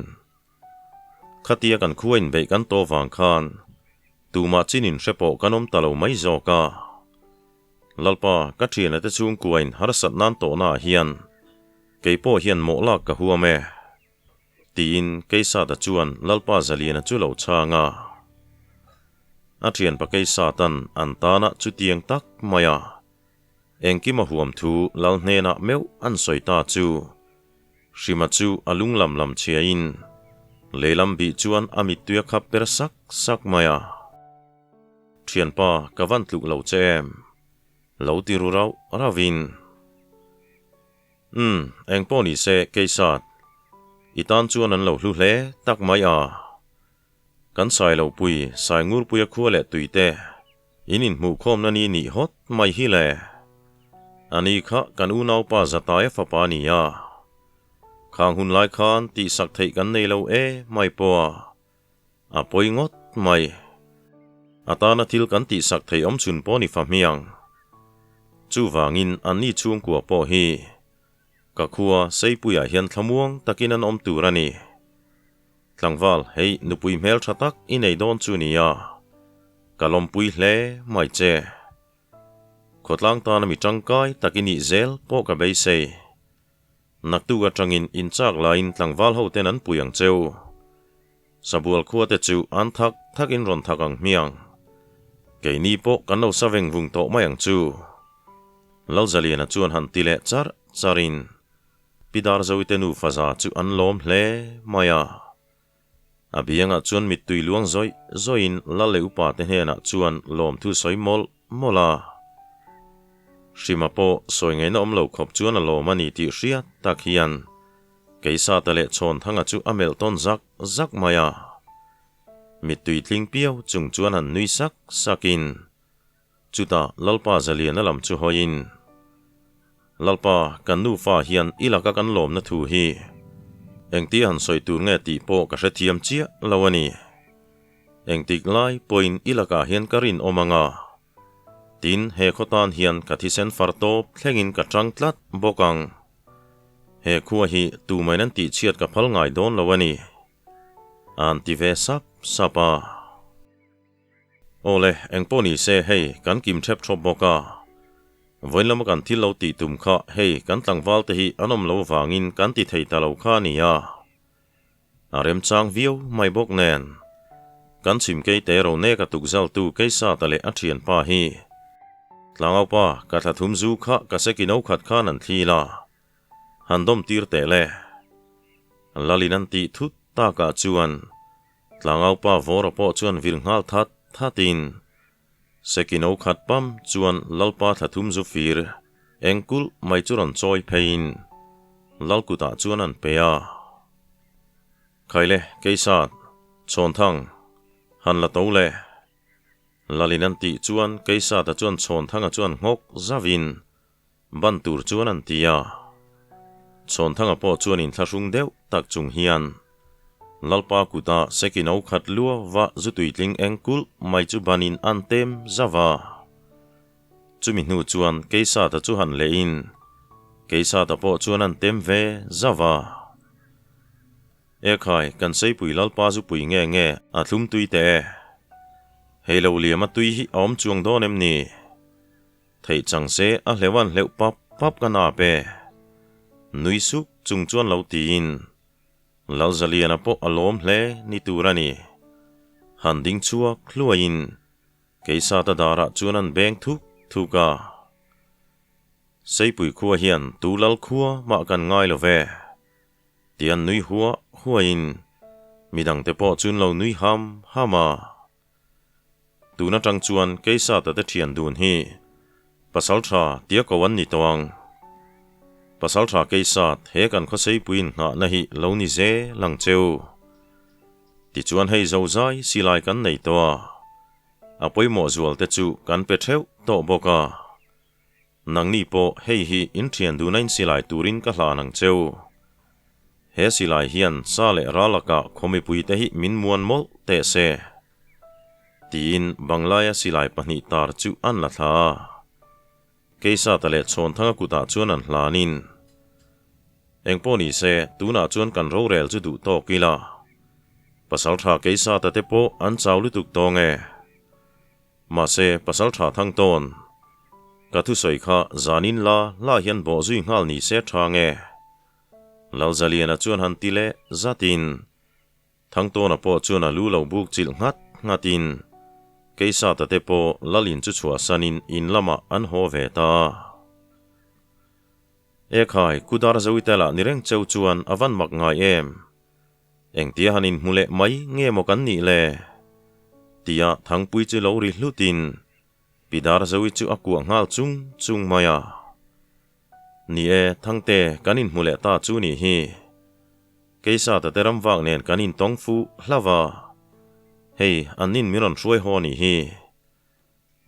khatia kan khua inbeih kan tawh vang khan tumah chin inhre pawh kan awm ta lo mai zawk a. Lalpa, ka thiana te chhungkuain harsat nan tawhnaah hian kei pawh hian mawh lak ka huam e. Tiin Keisata chuan Lalpa Zaliana chu lo chhang a. A thian pakei Satan an tana chutiang tak mai a, engkim a huam thu lal hnenah meuh an sawi ta chu. Hrima chu a lung lam lam chhiain lehlam bih chuan a mittui a khap per sak sak mai a. Thianpa ka van tluk lo che em? Lo ti ru rauh rauhin. Umm, eng pawh ni se Keisat, i tan chuan an lo hlu hle tak mai a. Kan sai lo pui, sai ngurpuia khua leh tui te, in inhmuhkhawmna ni nih hawt mai hi le. A ni kha kan unaupa Zataia fapa a ni a. Khang hun lai khan tihsak theih kan nei lo e mai pawh a, a pawi ngawt mai. A tana thil kan tihsak theih awm chhun pawh ni fa hmiang. Chuvangin anni chhungkua pawh hi ka khua Seipuiah hian thlamuang takin an awm tur a ni. Tlangval, hei nupui hmel tha tak i nei dawn chu nia, ka lawmpui hle mai che. Khawtlang tana mi tangkai tak i nih zel pawh ka beisei. Naktuk atangin inchak laiin tlangval ho ten an pui ang cheu. Sabual khua te chu an thak thak in rawn thak ang hmiang. Keini pawh kan lo sa veng vung tawh mai ang chu. Lalzaliana chuan han ti leh charh charhin Pi Darzoite nufa za chu an lawm hle mai a. A biangah chuan mittui luang zawih zawihin Lal leh upa te hnenah chuan lawmthu sawi mawlh mawlh a. Hrima pawh sawi ngaihna awm lo khawp chuan a lawm a ni tih hriat tak hian Keisata leh Chhawnthanga chu a melh tawn zak zak mai a. Mittui tling piau chung chuan han nui sak sakin Chutah Lalpa Zaliana lam chu hawiin, Lalpa, kan nufa hian i laka kan lawmna thu hi engtia han sawi tur nge tih pawh ka hrethiam chiah lo a ni. Engtik lai pawhin i lakah hian ka rinawm ang a, tin, he khaw tan hian ka thisen far tawp thlengin ka tang tlat bawk ang. He khua hi tumain an tihchhiat ka phal ngai dawn lo a ni, a han ti ve sap sap a. Awle, engpawh ni se hei kan kim thep thawp bawk a. Vawiin lama kan thil lo tih tum kha hei kan tlangval te hi an awm lo vangin kan ti thei ta lo kha a ni a. A remchang viau mai bawk nen. Kan chhim kei te ro nek a tukzal tu Keisata leh a thianpa hi. Tlangaupa, ka thla thum zu kha ka seki no khat khan an thli la. Han dawm tir teh le. Lalin an tih thut takah chuan Tlangaupa Vawra pawh chuan vir nghal that thatin Seki no khat pam chuan Lalpa thla thum zu fir eng kulh mai chu rawn chawi pheiin Lal kutah chuan an pe a. Khaile, Keisat, Chhawnthang, han la to le. Lalin an tih chuan Keisata chuan Chhawnthanga chuan nghawk zavin Ban tur chuan an ti a. Chhawnthanga pawh chuan inthlahrung deuh tak chung hian Lalpa kuta seki no khat lua va zu tuitling eng kulh mai chu banin an tem zauh a. Chumi hnu chuan Keisata chu han lehin Keisata pawh chuan an tem ve zauh a. Ekhai, kan Seipui Lalpa zu pui nge nge a thlum tui teh e. Hei lo liama tui hi a awm chuang dawn em ni? Theih chang se a hleuh an hleuh pap pap ka nap e. Nui suk chung chuan lo tiin Lalzaliana pawh a lawm hle ni tur a ni. Han ding chhuak hluaiin Keisata darah chuan an beng thuk thuk a. Seipui khua hian tu lal khua mah kan ngai lo ve. Tian nui huah huaiin midangte pawh chun lo nui ham ham a. Tun atang chuan Keisata te thian dun hi Pasaltha tia ko an ni tawh ang. Pasaltha Keisat he kan khawseipuiin nghahna hi lo ni zel ang cheu. Tichuan hei zozai silai kan nei tawh a, a pawimawh zual te chu kan pe theuh tawh bawk a. Nangni pawh hei hi in thian duna in silai turin ka hlan ang cheu. He silai hian sa leh ral lakah khaw mipuite hi min muan mawlh teh se. Tiin Banglaia silai pahnih tar chu an la thla a. Keisata leh Chhawnthanga kutah chuan an hlanin, Engpawh ni se, tunah chuan kan rorel chu duh tawk ila. Pasaltha Keisata te pawh an chau lutuk tawng e. Mahse, pasal tha thang tawn. Ka thusawi kha zanin la la hian bawh zui nghal ni se tha nge? Lalzaliana chuan han ti leh zatin, Thangtawna pawh chuan a lu lo buk chilh nghat nghatin, Keisata te pawh Lalin chu chhuahsanin in lamah an haw ve ta a. Ekhai, Kudar Zawite lah ni reng cheu chuan a van mak ngai em? Engtia han inhmu leh mai nge maw kan nih le? Tia Thangpui chu lo ri hlutin Pidar Zoe chu a kuah nghal chung chung mai a. Ni e, Thangte, kan inhmu leh ta chu nih hi. Keisata te ram vak nen kan intawng fuh hlauh a. Hei, an nin min rawn hruai haw nih hi.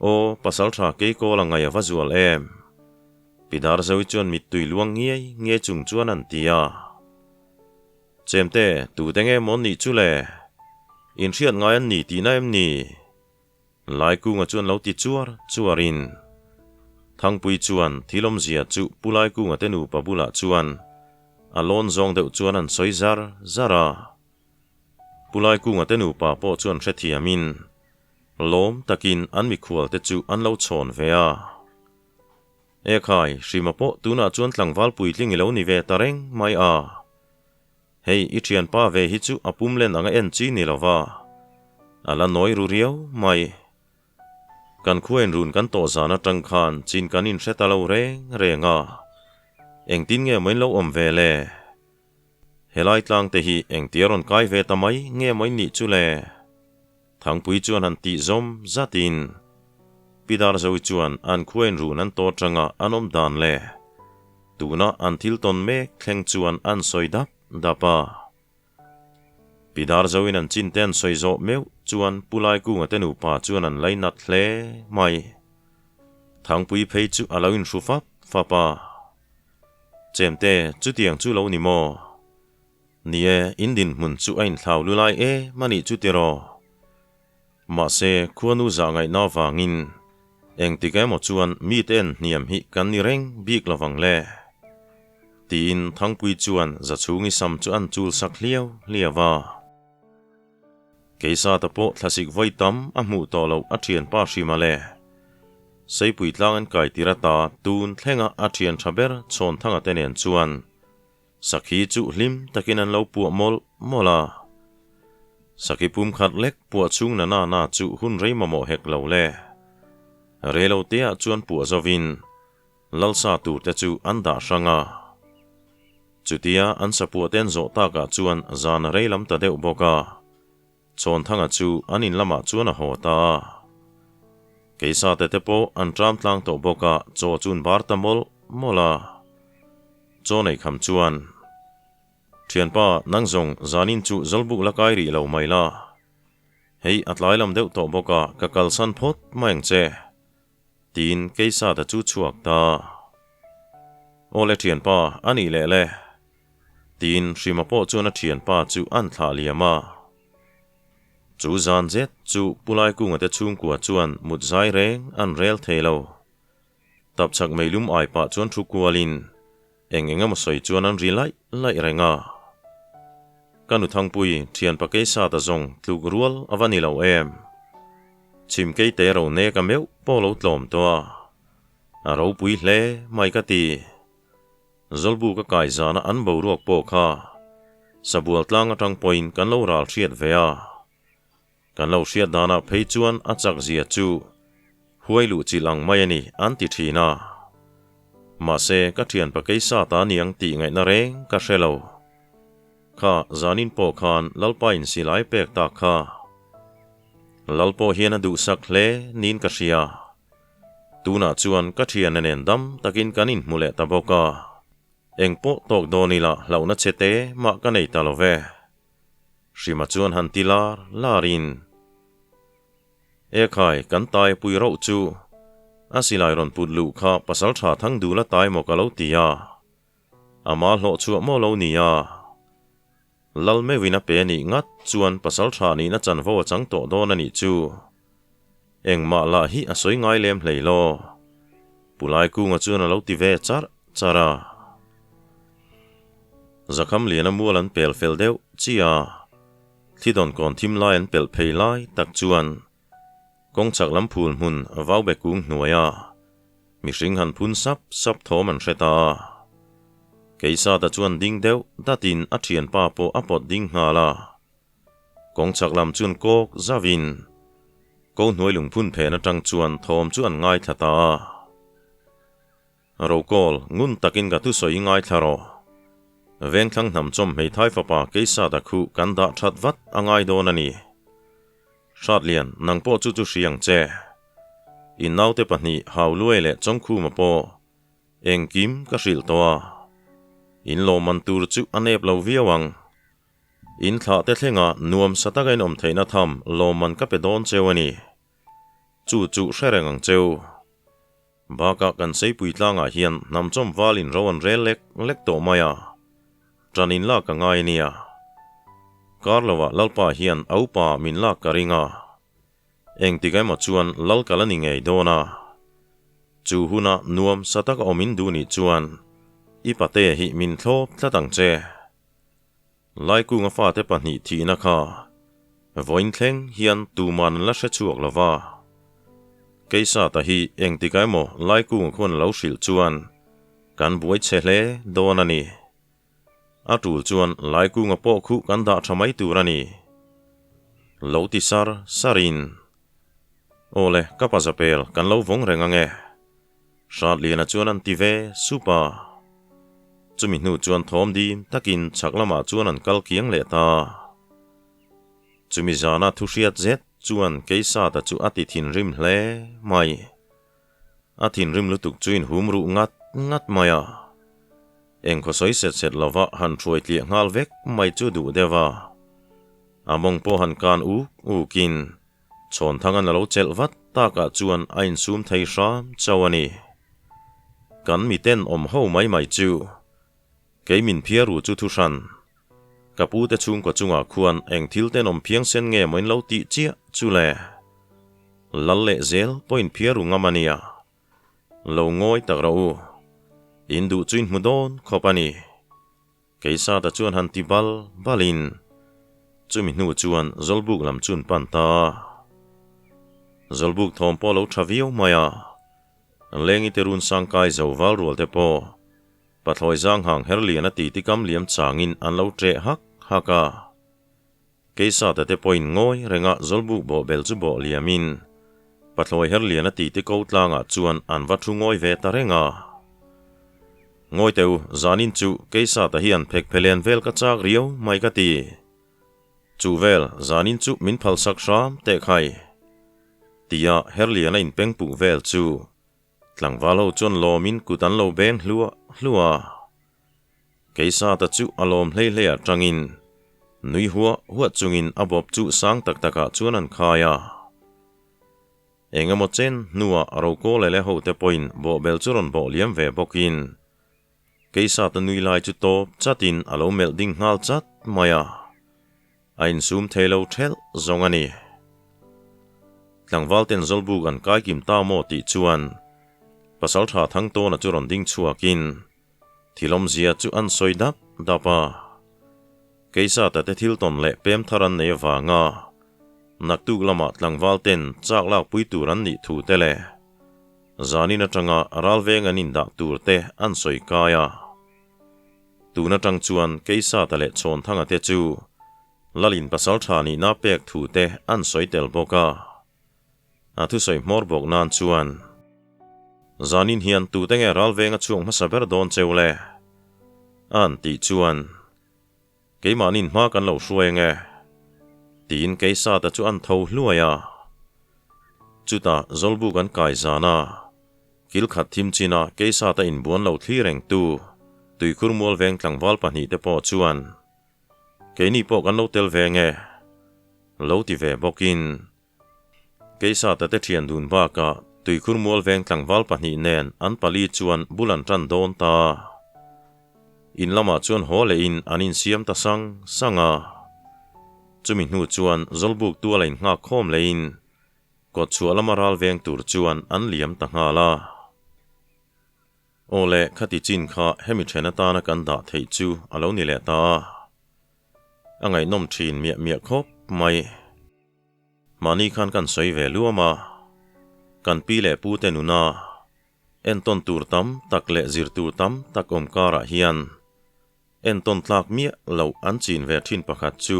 Aw, pasaltha Keikawl a ngaih a va zual em? Pidar Zoe chuan mittui luang ngiai ngiai chung chuan an ti a. Chemte, tute nge maw nih chu le? Inhriat ngai an ni tihna em ni? Laikunga chuan lo ti chuar chuarin Thangpui chuan thil awmzia chu Pu Laikunga te nupa bulah chuan a lawn zawng deuh chuan an sawi zar zar a. Pu Laikunga te nupa pawh chuan hrethiamin lawm takin an mikhual te chu an lo chhawn ve a. Ekhai, Hrima pawh tunah chuan tlangval puitling i lo ni ve ta reng mai a. Hei, i thianpa ve hi chu a pum len anga en chi ni lova, a la nawi ru riau mai. Kan khuain run kan tawh zan atang khan chin kan inhre ta lo reng reng a, engtin nge maw in lo awm ve le? Helai tlang te hi engtia rawn kai ve ta mai nge maw in nih chu le? Thangpui chuan han tih zawm zatin Pi Darzoui chuan an khuain run an tawh atanga an awm dan leh tuna an thil tawn mek thleng chuan an sawi dap dap a. Pi Darzauin an chin te an sawi zawh meuh chuan Pu Laikunga te nupa chuan an lainat hle mai. Thangpui phei chu a lo inhru fap fap a. Chemte, chutiang chu lo ni maw? Ni e, in dinhmun chu a inthlau lu lai em a nih chu tiraw? Mahse, khuanu zah ngaihna avangin engtik emaw chuan mite en hniam hi kan ni reng bik lo vang le. Tiin Thangpui chuan Zachhungi sam chu an chul sak hliau hliau a. Keisata pawh thlasik vawi tam a hmuh tawh loh a thianpa hrim a le. Seipui tlang an kai tir ata tun thlenga a thian tha ber Chhawnthanga te nen chuan Sakhi chu hlim takin an lo puah mawlh mawlh a. Sakhi pum khat lek puah chhung na na na chu hun rei mamawh hek lo le. Rei lo teah chuan puah zovin Lalsa tur te chu an dah hrang a. Chutia an sapuah te an zawh takah chuan zan a rei lam ta deuh bawk a. Chawnthanga chu an in lamah chuan a haw ta a. Keisate te pawh an ṭam tlang tawh bawk a, chaw chu an bar ta mawlh mawlh a. Chaw nei kham chuan, Ṭhianpa, nang zawng zanin chu zawlbuk la kai rih lo mai la. Hei a tlai lam deuh tawh bawk a, ka kalsan phawt mai ang che. Tiin Keisata chu chhuak ta. Aw le ṭhianpa, a nih leh le. Tiin Hrima pawh chuan a ṭhianpa chu an thlah liam a. Chu zan zet chu Pu Laikunga te chhungkua chuan mut zai reng an rel thei lo. Tapchhak meilum ai pah chuan thu kualin eng eng emaw sawi chuan an ri laih laih reng a. Ka nu Thangpui, ṭhianpa Keisata zawng tluk rual a va ni lo em? Chhim keite ro nek a meuh pawh lo tlawm tawh a, a ropui hle mai ka ti. Zawlbu ka kai zana an boruak pawh kha Sabual tlang atang pawhin kan lo ral hriat ve a. Kan lo hriat danah phei chuan a chak zia chu huai luh chilh ang mai a ni an ti thin a. Mahse ka thianpa keisa ta niang tih ngaihna reng ka hre lo. Kha zanin pawh khan Lalpa in silai pek tak kha. Lal pawh hian a duhsak hle niin ka hria. Tunah chuan ka thiana nen dam takin kan inhmu leh ta bawk a, eng pawh tawk dawn ila hlauhna che te mah ka nei ta lo ve. Hrima chuan han ti lar larin, Ekhai, kan tai pui rauh chu, a silai rawn put luh kha pasal tha thang dul a tai maw ka lo ti a, ama hlawh chhuah maw lo ni a? Lal meuhin a pe nih ngat chuan pasal tha nihna chanvo a chang tawh dawn a nih chu. Engmah lah hi a sawi ngai lem hlei law. Pu Laikunga chuan a lo ti ve charh charh a. Zakham liana mual an pel fel deuh chiah a, thlidawn kawn thim lai an pelh phei lai tak chuan kawng chhak lam phul hmun vau be kung hnuaia mihring han phun sap sap thawm an hre ta a. Keisata chuan ding deuh datin a thianpa pawh a pawt ding nghal a. Kawng chhak lam chuan kawk zauhin. Ko hnuai lungphun phen atang chuan thawm chu an ngaithla ta a. Rokawl, ngun takin ka thusawi i ngaithla rawh. Vengthlang hnam chawm hmeithai fapa Keisata khu kan dah that vat a ngai dawn a ni. Hratlian, nang pawh chu chu hri ang che. I naute pahnih Hauluai leh Chawngkhuma pawh engkim ka hrilh tawh a. In lawmman tur chu a nep lo viau ang. In thlah te thlenga nuam sa taka in awm theihna tham lawmman ka pe dawn cheu a ni. Chu chu hre reng ang cheu. Bakah kan seipui tlangah hian hnam chawm valin ro an rel lek lek tawh mai a, ṭan in lak a ngai a nia. Kar lovah Lalpa hian a upa min lak ka ring a, engtik emaw chuan lal kal a ni ngei dawn a. Chu huna nuam sa taka awm in duh nih chuan i pate hi min thlawp tlat ang che. Laikunga fate pahnih thihna kha vawiin thleng hian tuman an la hre chhuak lo va. Keisata hi engtikah emaw Laikunga khuan a lo hrilh chuan kan buai chhe hle dawn a ni. A tul chuan Laikunga pawh khuh kan dah tha mai tur a ni. Lo ti sar sarin, Aw le, ka pazapel kan lo vawng reng ang e. Hratliana chuan an ti ve sup a. Chumi hnu chuan thawm dim takin chhak lamah chuan an kal kiang leh ta. Chumi zana thu hriat zet chuan Keisata chu a ti thinrim hle mai. A thinrim lutuk chu inhum ruh ngat ngat mai a. Engkhaw sawi set set lova han hruai tliah nghal vek mai chu duh deuh a. A mawng pawh han kan uk ukin Chhawnthang an a lo chelh vat takah chuan a insum thei hram chauh a ni. Kan miten awm ho mai mai chu kei min phiar u chu thu hran. Ka pu te chhungkaw chungah khuan eng thil tenawm phiangsen nge maw in lo tih chiah chu le. Lal leh zel pawh in phiar u ngam a nia. Lo ngawi tak rawh u. In duh chu in hmu dawn khawp a ni. Keisata chuan han ti bal balin chumi hnu chuan Zawlbuk lam chu an pan ta a. Zawlbuk thawm pawh a lo tha viau mai a, Lengi te run sang kai zo val rual te pawh Pathlawi zang hang her lian a titi kam liam changin an lo ṭeh hak hak a. Keisata te pawhin ngawi renga Zawlbuk bawh bel chu bawh liamin Pathlawi her lian a titi ko tlangah chuan an va thu ngawi ve ta reng a. Ngawi teh u, zanin chu Keisata hian phek phelen vel ka chak riau mai ka ti. Chu vel, zanin chu min phalsak hram teh khai. Tia Herliana inpeng puh vel chu tlangval ho chuan lawmin kut an lo beng hluah hluah a. Keisata chu a lawm hlei hlei atangin nui huah huah chungin a bawp chu sang tak takah chuan an khai a. Eng emaw chen hnuah Rokawl leh hote pawhin bawhbel chu rawn bawh liam ve bawkin Keisata nui lai chu tawp chatin a lo melh ding nghal chat mai a, a insum thei lo thelh zawng a ni. Tlangval ten Zawlbuk an kai kim ta maw tih chuan Pasaltha Thangtawna chu rawn ding chhuakin Thil awmzia chu an sawi dap dap a. Keisata te thil tawn leh pem thar an nei avanga naktuk lamah tlangval ten chak lak pui tur an nih thu te leh zanin atanga ralveng an indah tur te an sawi kai a. Tun atang chuan Keisata leh Chhawnthanga te chu Lalin pasaltha nihna pek thu te an sawi tel bawk a. A thusawi hmawr bawk nan chuan, Zanin hian tute nge ralveng a chhuak hmasa ber dawn cheu le? A'n tih chuan, Keimahni'n hma kan lo hruai ange, tiin Keisata chu a'n tho hluai a. Chutah Zawlbuk an kai zan a, kil khat thim china Keisata inbuan lo thli rengtu Tuikhur Mualveng tlangval pahnihte pawh chuan, Keini pawh kan lo tel ve ange, lo ti ve bawkin, Keisata te thian dun bakah Tuikhur mual veng tlangval pahnih nen an pali chuan bul an tan dawn ta. In lamah chuan haw lehin an insiam ta sang sang a. Chumi hnu chuan Zawlbuk tuala innghak khawm lehin kawtchhuah lama ral veng tur chuan an liam ta nghal a. Aw le, khati chin kha hemi then atana kan dah theih chu a lo ni leh ta a. A ngaihnawm thin miah miah khawp mai. Mahni khan kan sawi ve luam a, kan pi leh pu te nuna entawn tur tam tak leh zir tur tam tak awm karah hian entawn tlak miah loh an chin ve thin pakhat chu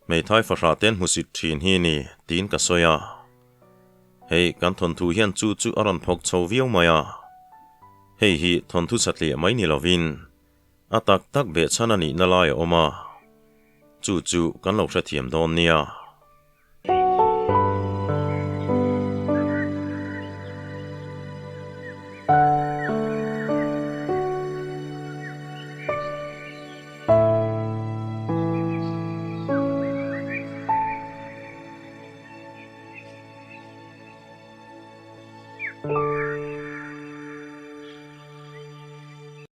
hmeithai fahrah ten hmusit thin hi ni tiin ka sawi a. Hei kan thawnthu hian chu chu a rawn phawk chho viau mai a. Hei hi thawnthu satliah mai ni lovin a tak tak behchhan a nihna lai a awm a, chu chu kan lo hrethiam dawn nia.